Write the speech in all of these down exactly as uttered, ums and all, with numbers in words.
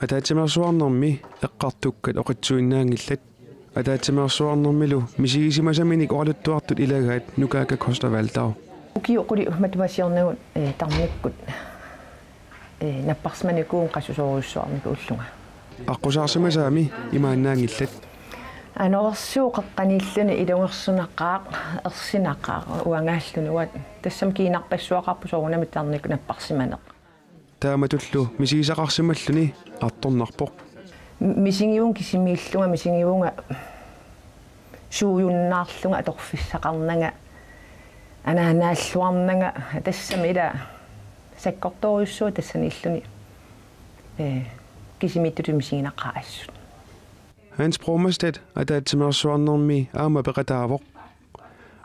Ataatsimeersuarnermi eqqartukkat oqitsuinnaanngillat. Ataatsimeersuarnermilu misigisimasaminik oqaluttuartut ilagaat Nukaaka Costa Waldau. Ukiut qulit motivatiornagut, eh, tarnikkut, eh, napparsimanikuuvunga qassusoorujussuarnikuullunga. Aqqusaarsimasaami imaannaanngillat. Anorersuup qeqqaniilluni ilungersunaqaaq, ersinaqaaq, uangaalluni uanga. Tassami kiinarpassuaqarpoq soorunami tarnikkut napparsimaneq. Taamatullu misigisaqarsimalluni artornarpoq. M-, misigivunga kisimiillunga, misigivunga suujunnaarlunga, atorfissaqarnanga, anaanaalluarnanga, tassami ila sakkortoorujussuuvoq tassaniilluni, eh, kisimiittutut misiginaqaaq assut. Hans Bromerstedt ataatsimeersuarnermi aamma peqataavoq.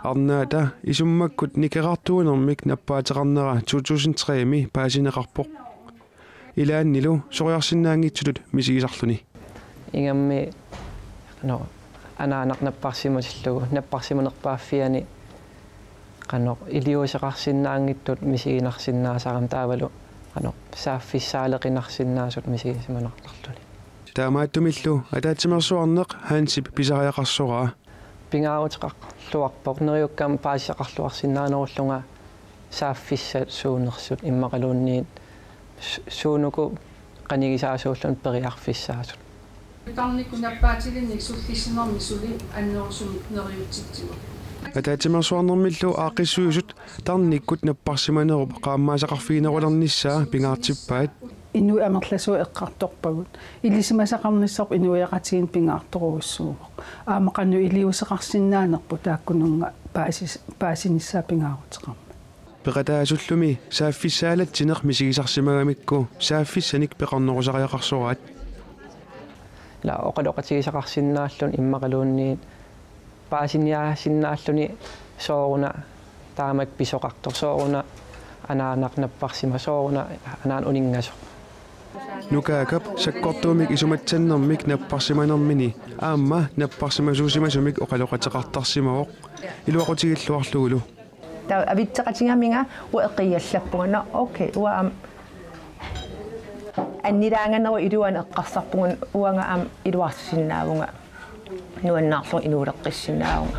Arnaata isummakkut nikerartuunermik nappaateqarnera to tusind tre-mi paasineqarpoq. Ilaannilu soriarsinnaanngitsutut misigisarluni. Ingammik, no, anaanaq napparsimatillugu, napparsimanerpaaffiani, qanoq, iliuuseqarsinnaanngitsut misiginarsinnaasarami taavalu, qanoq, saaffissaaleqinarsinnaasut misigisimanartarluni. Taamaattumillu ataatsimeersuarneq Hansip pisariaqarsoraa. Pingaaruteqarluarpoq neriukkama paasisaqarluarsinnaanerullunga saaffissat suunersut immaqaluunniit su-, suunuku qanigisaasuulluni periarfissaasut. Tarnikkut nappaatilinnik sullissinermi suli annerusumik neriutsitsivoq. Ataatsimeersuarnermillu aaqqissuisut tarnikkut napparsimanerup qaammaasaqarfiginerulernissaa pingaartippaat. Inuit amerlasuut eqqartorpagut. Ilisimasaqarnissarput inuiaqatigiinni pingaartorujussuuvoq. Aamma qanoq iliuuseqarsinnaanerput taakkununnga paasis-, paasinissaa pingaaruteqarmat. Peqataasullumi saaffissaalatsineq misigisarsimagamikku saaffissanik peqarnerusariaqarsoraat. Ila oqaloqatigisaqarsinnaalluni immaqaluunniit paasiniaasinnaalluni sooruna taamak pisoqartoq, sooruna anaanaq napparsimasoq, sooruna anaana uninngasoq. Nukaakap sakkortuumik isumatsannermik napparsimanermini aamma napparsimasuusimasumik oqaloqateqartarsimavoq iluaqutigilluarlugulu. Taava avitseqatigaminga uanga eqiallappunga. Nå, okay, uanga aamma annilaanganerup iluani eqqarsarpunga, uanga aamma iluarsisinnaavunga, nuannaarlunga inuuleqqissinnaavunga.